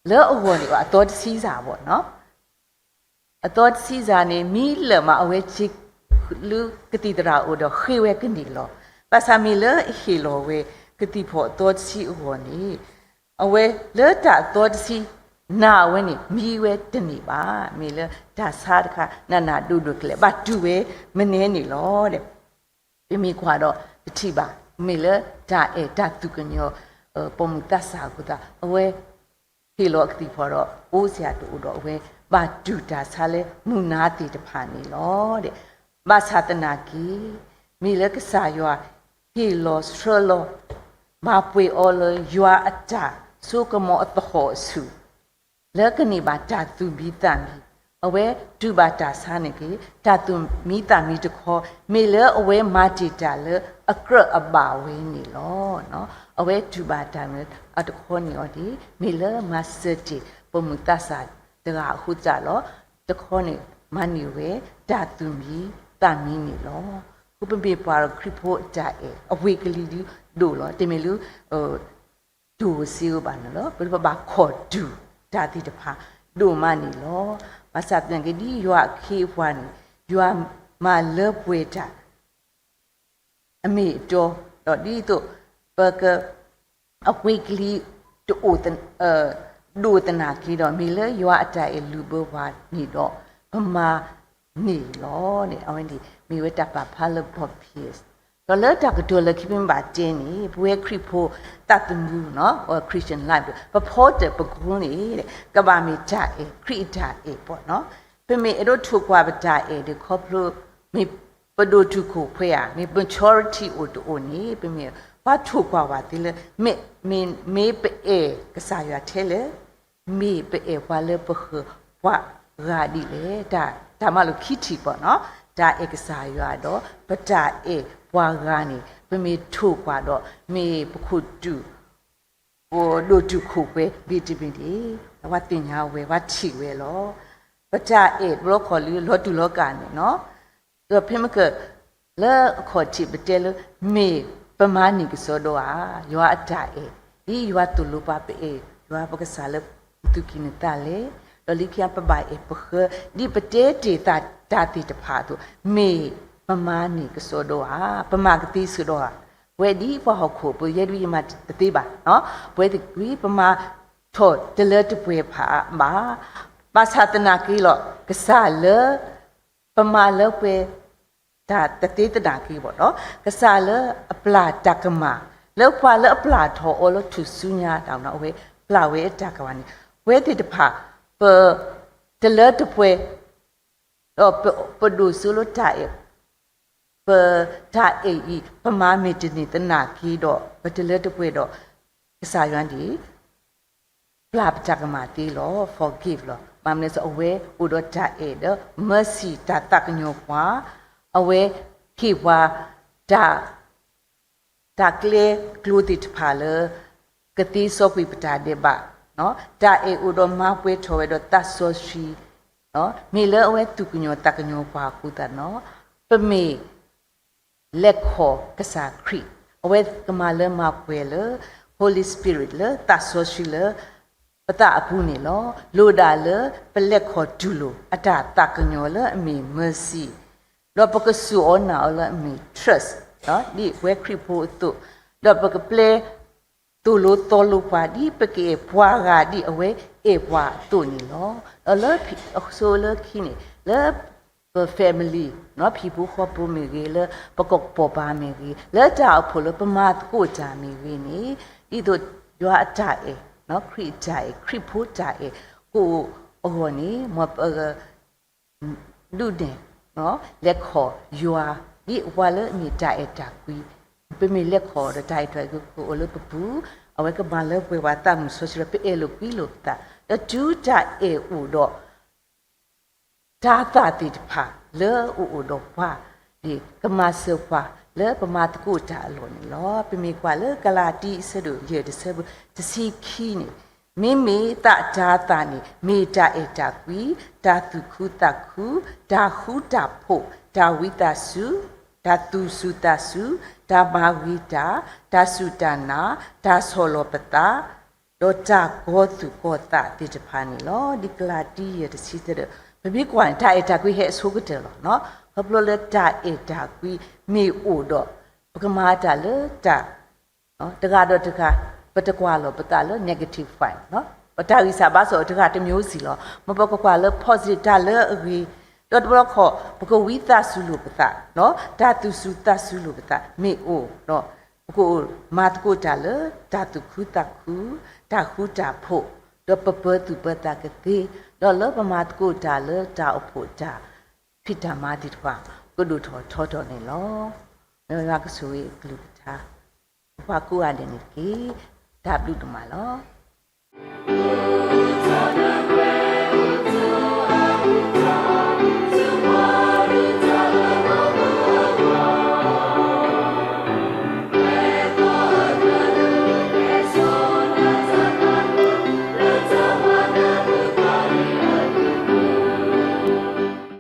လၢအဂီၢ်န့ၣ် အသီတဆံစၢ်ဘၣ်နီၤ အသီတဆံစၢ်န့ၣ် မံလၢာ်မးအဝဲစ့ လၢကသံၣ်သရၣ်အအိၣ်ဒီးဃ့ဝဲကန့ၢ်လီၤ. ဘၣ်ဆၣ်မ့ၢ်လၢအဟ့ၣ်လီၤဝဲ ကသံၣ်ဖီၣ်အသီတဆံအဂီၢ်န့ၣ် အဝဲလၢတၢ်အသီတဆံ နၢ်အဝဲန့ၣ် မံဝဲတန့ၢ်ဘၣ်. မ့ၢ်လၢတၢ်ဆါတခါ နးနးဒိၣ်ဒိၣ်ကလဲာ် ဘၣ်တုၤဝဲမနုၤန့ၣ်လီၤ. ပမ့ၢ်ကွၢ်ဒီး ပထံၣ်ဘၣ် မ့ၢ်လၢတၢ်အဲၣ်တၢ်သူၣ်ကညီၤ ပိာ်မုၣ်သးစၢ်အဃိသတး အဝဲ ဟ့ၣ်လီၤကသံၣ်ဖီၣ်ဒီး အိၣ်စ့ၢ်တအိၣ်ဒီး အဝဲဘၣ်တူၢ်တၢ်ဆါလၢမုၢ်နၤသ့ၣ်တဖၣ်န့ၣ်လီၤ. ဘၣ်ဆၣ်သနာ်က့ မ့ၢ်လၢကစၢ်ယွၤဟ့ၣ်လီၤဆှၢလီၤ ဘၣ်ပှ့ၤအီၤလၢယွၤအတၢ်စိကမီၤအသဟီၣ်အဆူၣ် လၢကန့ၢ်ဘၣ်တၢ်သူၣ်မံသးမံ, အဝဲတူၢ်ဘၣ်တၢ်ဆါန့ၣ်က့ၤ တၢ်သူၣ်မံသးမံတခီ မ့ၢ်လၢအဝဲမၤတ့ၢ်တၢ်လၢအကြၢးအဘၣ်ဝဲန့ၣ်လီၤ. အဝဲတူၢ်ဘၣ်တၢ်မ့ၢ်အတခီန့ၣ်အီၤဒ် မ့ၢ်လၢမၤစၢၤတ့ၢ် ပိာ်မုၣ်သးစၢ်တဂၤအဃိသတးဒီး တခီန့ၣ် မၤန့ၢ်ဝဲတၢ်သူၣ်မံသးမံန့ၣ်လီၤ. အဃိပမ့ၢ်ပှၤဒီးခရံာ်ဖိအတၢ်အဲၣ် အဝ့ၢ်ကလံၤဒုးဒိၣ်လီၤ. တမ့ၢ်လၢ ဒိၣ်စ့ဧိၤဘၣ်န့ၣ်လီၤ. ပဘၣ်ခီၣ်တူာ်တၢ်သ့ၣ်တဖၣ် ဒိၣ်မးန့ၣ်လီၤ. ဘၣ်ဆၣ်သနာ်က့ ဒ်ယွၤအခ့အပှၤန့ၣ် ယွၤမၤလၢပှဲၤတၢ် အမ့ၢ်အတီ, ဒီးဒ်သိး ပက အဝ့ၢ်ကလံၤ တအိၣ် ဒိၣ်သနာ်က့ဒီး မ့ၢ်လၢယွၤအတၢ်အဲၣ်လုၢ်ဘၢပှၤန့ၣ်ဒီး ပမၤန့ၢ်လီၤန့ၣ် အဝဲန့ၣ် မ့ၢ်ဝဲတၢ်ပာ်ဖျါလၢ Bob Pierce ဒီးလၢတၢ်ကတိၤလၢခံမ့ၢ်ဘၣ်တဲန့ၣ် ပဝဲခရံာ်ဖိသးသမူနီၤ Christian life ပဖီတၢၣ်ပကိန့ၣ် ကဘၣ်မ့ၢ်တၢ်အဲၣ် ခရံာ်အတၢ်အဲၣ်ပီၣ်နီၤ. ပမ့ၢ်အဲၣ်ဒိးထိၣ်ကွၢ်ပတၢ်အဲၣ်ဒီးခီဖျိ မ့ၢ် ပဒိၣ်တုာ်ခိၣ်ပှဲၤဧါ, မ့ၢ် maturity အိၣ်တအိၣ်န့ၣ် ပမ့ၢ်ပှၤထိၣ်ကွၢ်ဝဲသ့လၢ မ့ၢ်, မ့ၢ်, မ့ၢ်ပအဲၣ်ကစၢ်ယွၤထဲလဲၣ်, မ့ၢ်ပအဲၣ်ပှၤလၢပဃၢၤပှၤဂၤဒ်လဲၣ်. တၢ်, တၢ်မၤလိာ်ခံထံၣ်ပီၤနီၤ, တၢ်အဲၣ်ကစၢ်ယွၤဒီး ပတၢ်အဲၣ်ပှၤဂၤန့ၣ် ပမ့ၢ်ထိၣ်ကွၢ်ဒီး မ့ၢ်ပခိၣ်တုာ် ပဒိၣ်တုာ်ခိၣ်ပှဲၤ မ့တမ့ၢ်န့ၣ် ပှၤသ့ၣ်ညါဝဲ ပှၤထံၣ်ဝဲလီၤ. ပတၢ်အဲၣ်တဘျီခီၣ်လၢလီၤတူာ်လီၤကာ်န့ၣ်နီၤ, ဒီးဖဲမ့ၢ်က လၢအခီၣ်ထံးပတဲလၢ မ့ၢ်ပမၤန့ၢ်ကစီဒီဧါ, ယွၤအတၢ်အဲၣ်, ဒ်ယွၤသိၣ်လိပှၤပအဲၣ် ယွၤပကစၢ်လၢသူၣ်ကံၢ်နသးလဲၣ်, ဒီးလၢခံပဘၣ်အဲၣ်ပဃၢၤ ဒ်ပတဲတ့ၢ်သးတၢ်သ့ၣ်တဖၣ်အသိး, မ့ၢ်ပမၤန့ၢ်ကစီဒီဧါ, ပမၤကသ့စ့ၢ်ဒီဧါ. ပဝဲဒ်ပှၤဟီၣ်ခိၣ်ဖိ ယဲဒၣ်ယမၤတသ့ဘၣ်, ပဝဲသ့ၣ်ကွံ ပမၤထီၣ်တလၢတပှဲၤဘၣ်, ဘၣ်ဆၣ်သနာ်က့လီၤ ကစၢ်လၢ ပမၤလၢပှဲၤ တၢ်တသ့သနာ်က့ဘၣ်နီၤ, ကစၢ်လၢအပျၢ်တၢ်ကမၣ် လၢပှၤလၢအပျၢ်ထီၣ်အီၤလၢထူၣ်စုညါတၢ်နီၤ, အဝဲပျၢ်ဝဲအတၢ်ကမၣ်န့ၣ် ပဝဲသ့ၣ်တဖၣ် ပတလၢတပှဲၤ ဒီးပဒိၣ်စိလၢတၢ်အဲၣ်, ပတၢ်အဲၣ်အံၤ ပမၤမ့ၢ်တန့ၢ်သနာ်က့ဒီး ပတလၢတပှဲၤဒီး ကစၢ်ယွၤန့ၣ် ပျၢ်ပတၢ်ကမၣ်သ့လီၤ, forgive လီၤ. ဘၣ်မနုၤလဲၣ် အဝဲအိၣ်ဒီးတၢ်အဲၣ်ဒီး mercy တၢ်သးကညီၤပှၤ, အဝဲဟ့ၣ်ပှၤ တၢ် တၢ်ကျဲကျိသ့ၣ်တဖၣ်လၢ ကသ့စီကွံာ်ပတၢ်ဒဲးဘး, တၢ်အဲၣ်အိၣ်ဒီးမၤပှဲၤထီၣ်ဝဲဒီးသးစီဆှံ, မ့ၢ်လၢအဝဲသူၣ်ကညီၤသးကညီၤပှၤအဃိသတးနီၤ, ပမ့ၢ် လဲၤခီၣ်ကစၢ်ခရံာ်, အဝဲကမၤလၢမၤပှဲၤလၢ Holy Spirit လၢသးစီဆှံလၢ ပသးအပူၤန့ၣ်လီၤ. လိၣ်ဒၣ်လၢပလဲၤခီၣ်တူၢ်လိာ် အတၢ်သးကညီၤလၢအမ့ၢ် mercy, ဒီးပကစူၢ်အီၤနာ်အီၤလၢအမ့ၢ် trust, ဒ်ပဝဲခရံာ်ဖိအသိး, ဒီးပကပျဲ သိၣ်လိသီလိပှၤ ဒ်ပကအဲၣ်ပှၤဂၤဒ်အဝဲ အဲၣ်ပှၤအသိးန့ၣ်လီၤ. ဒီးလၢအဆိလၢခံန့ၣ် လၢပ family, ဟံၣ်ဖိဃီဖိမ့ၢ်ဂ့ၤ, လၢပကီၢ်ပှၤမ့ၢ်ဂ့ၤ, လၢတၢ်အိၣ်ဖှိၣ်လၢပမၤသကိးတၢ်မ့ၢ်ဂ့ၤန့ၣ်, ဒ်သိးယွၤအတၢ်အဲၣ်, ခရံာ်အတၢ်အဲၣ်, ခရံာ်ဖိတၢ်အဲၣ် ကအိၣ်အဂီၢ်န့ၣ် မ်ပ ဒုးနဲၣ် လဲၤခီၣ်ယွၤ ဒ်အဝဲလၢအမ့ၢ်တၢ်အဲၣ်တၢ်ကွံ, ပမ့ၢ်လဲၤခီၣ်ဒီးတၢ်အဲၣ်တၢ်ကွံကအိၣ်လၢပပူၤ, အဝဲကမၤလၢပှဲၤပှၤသးမုၢ်စီဆှံဒီး ပအဲၣ်လိာ်ကွံလိာ်ပသး, ဒီးတုၤတၢ်အဲၣ်အိၣ်ဒီး တၤသၣ်သ့ၣ်တဖၣ်လၢအအိၣ်ဒီးပှၤန့ၣ် ကမၤစၢၤပှၤလၢပမၤသကိးတၢ်အလီၢ်န့ၣ်လီၤ. ပမ့ၢ်ကွၢ်လၢကလၤတံ အဆၢဒိၣ်ယဲၢ် တဆၢဖိတဆံခံန့ၣ်, မ့မ့ၢ်သးတၤသၣ်န့ၣ် မ့ၢ်တၢ်အဲၣ်တၢ်ကွံ, တၢ်သူၣ်ခုသးခု, တၢ်ဃူတၢ်ဖိး, တၢ်ဝံသးစူၤ, တၢ်သူၣ်စူၤသးစူၤ, တၢ်မၤဂ့ၤတၢ်, တၢ်စူၢ်တၢ်နာ်, တၢ်ဆီၣ်လီၤပသး ဒီးတၢ်ကီသူၣ်ကီသးသ့ၣ်တဖၣ်န့ၣ်လီၤ. ဒ်ကလၤတံ ယဲၢ် တဆံသၢဒီး ပမ့ၢ်ကွၢ်န့ၣ် တၢ်အဲၣ်တၢ်ကွံဟဲအဆိကတၢၢ်လီၤ. ခီဖျိလၢတၢ်အဲၣ်တၢ်ကွံမ့ၢ်အိၣ်ဒီး ပကမၤတၢ်လၢတၢ် တဂၤဒီးတဂၤ ပတကွၢ်လီၤပသးလၢ negative point, ပတၢ်ဂံၢ်စၢ်ဘါစၢ်အိၣ်တဂၤတမျိုးစီလီၤ. မ်ပကကွၢ်လၢ positive တၢ်လၢအဂ့ၤ, ဒီးတဘျီခီၣ် ပကဝံသးစူၤလိာ်ပသး, တၢ်သူၣ်စူၤသးစူၤလိာ်ပသးမ့ၢ်အိၣ်ဒီး ပကမၤသကိးတၢ်လၢတၢ်သူၣ်ခုသးခု, တၢ်ဃူတၢ်ဖိး, ဒီးပပၢၤသူၣ်ပၢၤသးကသ့, ဒီးလၢပမၤသကိးတၢ်လၢတၢ်အိၣ်ဖှိၣ်တၢ်ဖံးတၢ်မၤသ့ၣ်တဖၣ် ကဒိၣ်ထီၣ်ထီထီၣ်န့ၣ်လီၤ. မ့ၢ်ဝဲကဆိၣ်ဂ့ၤအကလုၢ်ကထါ ပှၤကိးဂၤဒဲးန့ၣ်တက့ၢ်. တၢ်ဘျုးဒိၣ်မးလီၤ.